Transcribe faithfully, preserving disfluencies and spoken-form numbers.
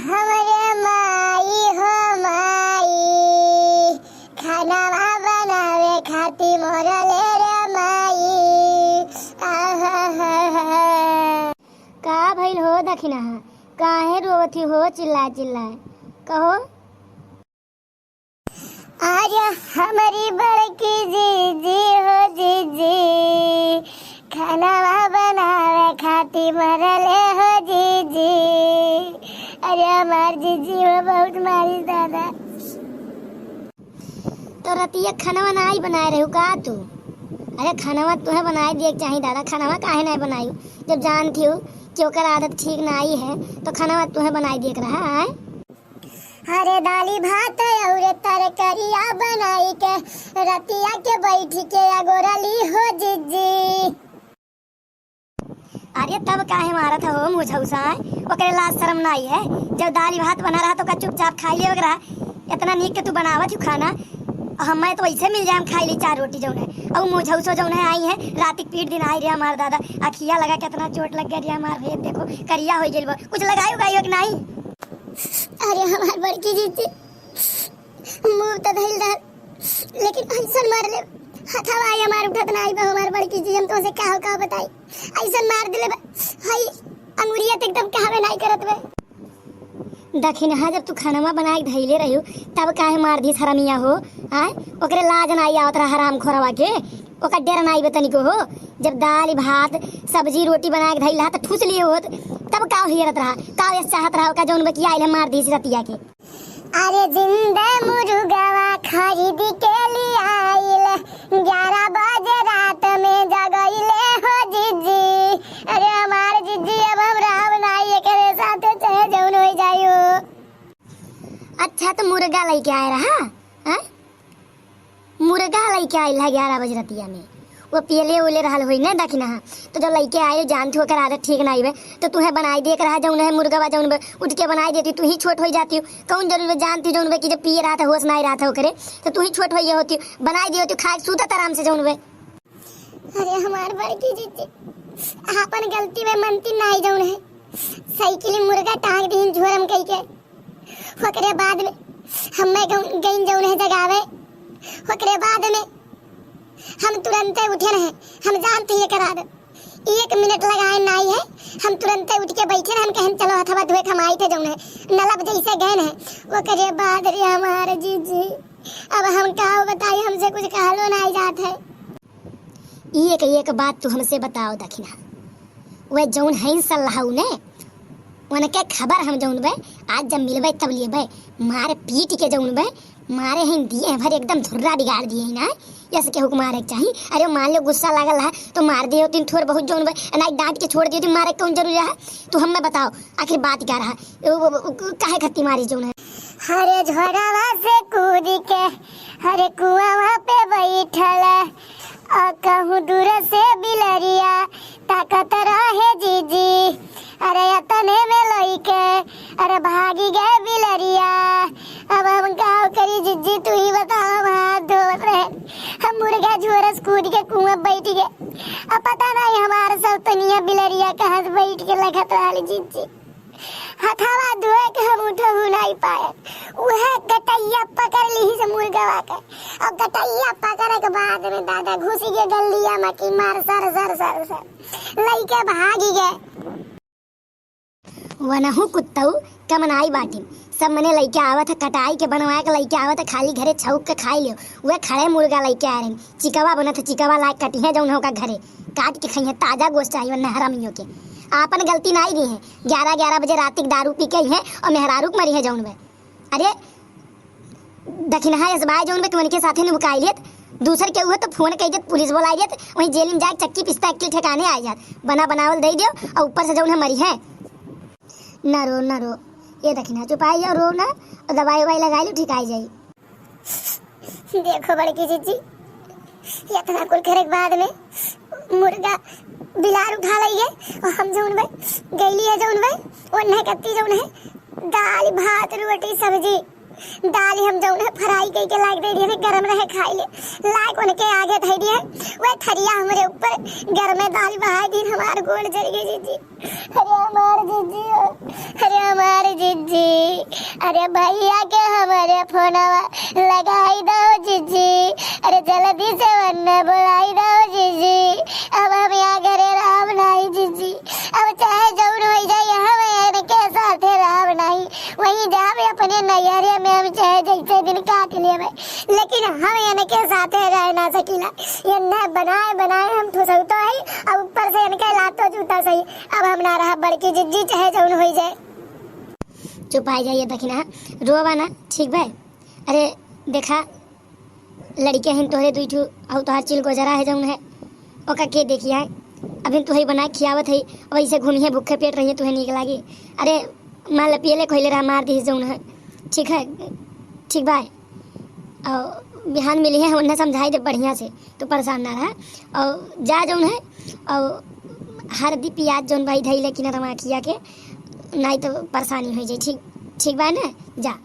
हमरे माई हो माई, खानावा बनावे खातिर मरले रे माई। आहा हा हा। का भइल हो दखिनहा, काहे रोवत ही हो चिल्लाए चिल्लाए? कहो। अरे हमरी बड़की जीजी हो जीजी, खानावा बनावे खातिर मरले हो जीजी। अरे हमार जीजी हो बहुत मारी दादा। तो रतिया खानावा नाई बनाए रहू का तू? अरे खानावा तुहे बनाए दिए के चाही दादा, खानावा काहे नाई बनाई? जब जानती हूँ कि ओकर आदत ठीक नाई है तो खानावा तुहे बनाए दिए के रहा है। अरे दाली भात और तरकरिया बनाई के रतिया के बैठ के अगोरली हो जीजी। अरे तब काहे मारत हो मुझौसा? ओकरे लाज शरम नाई है? जब दाली भात बना रहा तो का चुपचाप खाई लेवे के रहा। इतना नीक के तू बनावत ही खाना, हमें तो वैसे मिल जाए, हम खाई ली चार रोटी जौन है। और मुझौसो जौन है आई है, रात के पीट दिन आई रे हमार दादा, अखिया लगा कितना चोट लग गया रे हमार, हे देखो करिया हो गइल बा। कुछ लगाई उगाई हो कि नाई? अरे हमार बड़की जीजी, मुंह तो धइल रहा, लेकिन ऐसन मार ले, हथवा आई हमार उठत नाई बा, हमार बड़की जी, हम तोसे का का बताई, ऐसन मार देले बा, हई अंगुरिया तो एकदम कहवे नाई करत बा। दखिनहा, जब तू खानवा बनाए के धइले रहियो, तब काहे मार दिस हरामिया हो? आय, ओकरे लाज नाई आवत रहा हराम खोरवा के, ओकर डर नाई बा तनिको हो। जब दाल भात सब्जी रोटी बनाए के धइल रहा त ठूस लिए होत, तब का हियरत रहा, का ये चाहत रहा, ओका जौन बा कि आइल है मार दिस रतिया के। अरे जिंदा मुर्गवा खरीद के ले आइल, ग्यारह बजे रात में जगइले हो जीजी। अरे हमार जीजी, अब हम रहब नाई एकरे साथे, चाहे जौन हो जाई हो। अच्छा, तो मुर्गा लेके आए रहा, हाँ? मुर्गा लइके आइल है ग्यारह बजे रतिया में। वो पियले उले रहल होई ना दखिनहा। तो जब लइके आइल, जानती हो ओकर आदत ठीक नाई बे, तो तुहे बनाई दे के रहा जौन है मुर्गवा जौन बे, उठ के बनाई देती, तू ही छोट होई जाती हो। कौन जरूरी बे, जानती जौन बे कि जब पिए रहा था, होश नाई रहा था ओकरे, तो तू ही छोट होई होती, बनाई दी होती, खाए सूतत आराम से जौन बे। अरे हमार बड़की जीजी, आपन गलती में मनती नाई जौन है, साइकिल मुर्गा टांग दीन झोरम कई के। ओकरे बाद में हम्मे गौ-, गइन जौन है जगावे। ओकरे बाद में हम तुरंते उठे रहे, हम जानते ये करा दे। एक मिनट लगाए नाई है, हम तुरंते उठ के बैठे रहे, हम कहन चलो हथवा धोए के हम आई थे जौन है, नलब जैसे गए है। ओकरे बाद रे हमार जीजी, अब हम का बताई, हमसे कुछ कहलो नाई जात है। ई एक, एक बात तू हमसे बताओ दखिनहा, वे जौन हईन सल्लाहू ने, उनके खबर हम जौन बे, आज जब मिलबे तब लेबे, मार पीट के जौन बे, मारे हईन दिए भर एकदम धुर्रा बिगाड़ दिए हईन ना, यस केहू के मारे के चाही। अरे मान लो गुस्सा लागल रहा तो मार दिए होतीन थोर बहुत जौन बे, नाई डांट के छोड़ दिए होतीन, मारे के कौन जरूरी रहा? तू हमें बताओ आखिर बात का रहा, उ, उ, उ, काहे खत्ती मारी जौन है? हरे झोरावा से कूद के, हरे कुआवा पे बैठल, आ कहूँ दूर से बिलरिया ताकत रहे जीजी। अरे अतने में लइके, अरे भागी गए बिलरिया। अब हम का करी जीजी, तू ही बताओ, हम हाथ धोवत रहे, हम मुर्गा झोरस कूद के कुआं बैठ गए। अब पता नहीं हमार सब तनिया बिलरिया कहाँ से बैठ के लगत रहल जीजी। हथवा धोए के हम उठहु नाई पाए, उहे गटैया पकड़ लीहिस मुर्गवा के, और गटैया पकड़े के बाद में दादा घुस गए गलिया में कि मार सर सर सर सर, लइके भागी गए। वनहु कुत्तऊ कम नाई बाटिन, सब मने लइके आवत है, कटाई के बनवाए के लइके आवत है, खाली घरे छौक के खाई लियो। उहे खड़े मुर्गा लइके आए रहन, चिकवा बनत है, चिकवा लाए कटिहे जौन है ओका घरे, काट के खइहे, ताजा गोश्त चाहिए नहरा मियो के। आपन गलती नाई दी है, ग्यारह ग्यारह बजे रात के दारू पी के अइहे और मेहरारू के मरी है जौन बे। अरे दखिनहा एस बाय जौन बे, तुमन के साथे निबुकाई लेत, दूसर के उहे तो फोन कई देत, पुलिस बोलाई देत, वहीं जेल में जाके चक्की पिस्ता अक्की ठिकाने आ जात, बना बनावल दे दियो और ऊपर से जौन है मरी है। ना रो, ना रो, ये दखिनहा चुपाई जाओ, रो ना, और दवाई उवाई लगाई लो, ठीक आई जाई। देखो बड़की जीजी, इतना कुल करे के बाद में मुर्गा बिलार उठा लइए और हम जौन बे गइली है जौन बे, ओन्हे कत्ती जौन है दाल भात रोटी सब्जी, दाल हम जौन है फ्राई कइके लाग दे दिए, गरम रहे खाई ले, लाग उनके आगे धई दिए, वह थरिया हमरे ऊपर गरमे दाल बहाई दिन, हमार गोड़ जल गई जीजी। अरे हमार जीजी, अरे हमार जीजी। अरे भैया के हमरे फोनवा लगाई दो जीजी, अरे जल्दी से वन्ने बुलाई दो जीजी। अब हम यहाँ घरे रहब नहीं जीजी, अब चाहे जौन होइ जाए, हम इनके साथे रहब नहीं। वहीं जाब अपने नैहरे में, हम चाहे जैसे दिन काट लेबै, लेकिन हम इनके साथे रह ना सकीला। इन्हें बनाए बनाए हम ठुसौतो है, और ऊपर से इनके लातो जूता सही। अब हम ना रहब बड़की जीजी, चाहे जौन होइ जाए। चुप आइ जाइए दखिना, रोवा ना, ठीक बा? अरे देखा, लड़िके हिन तोहरे दुई ठू, अउ तोहार चिलगोजरा है जौन है, ओका के देखी है? अभी तुहई बनाए खियावत है, वैसे घूमिहे भूखे पेट रहिए, तुहे नीक लागी? अरे माल पियले कहले रहा, मार दिहिस जौन है, ठीक है, ठीक बा। और बिहान मिली है, उन्हें समझाई दे बढ़िया से, तू परेशान ना रहा। और जा जौन है, और हरदी पियाज जौन भाई धई ले किना रमा खिया के, नहीं तो परेशानी हो जाए। ठीक, ठीक बा ना, जा।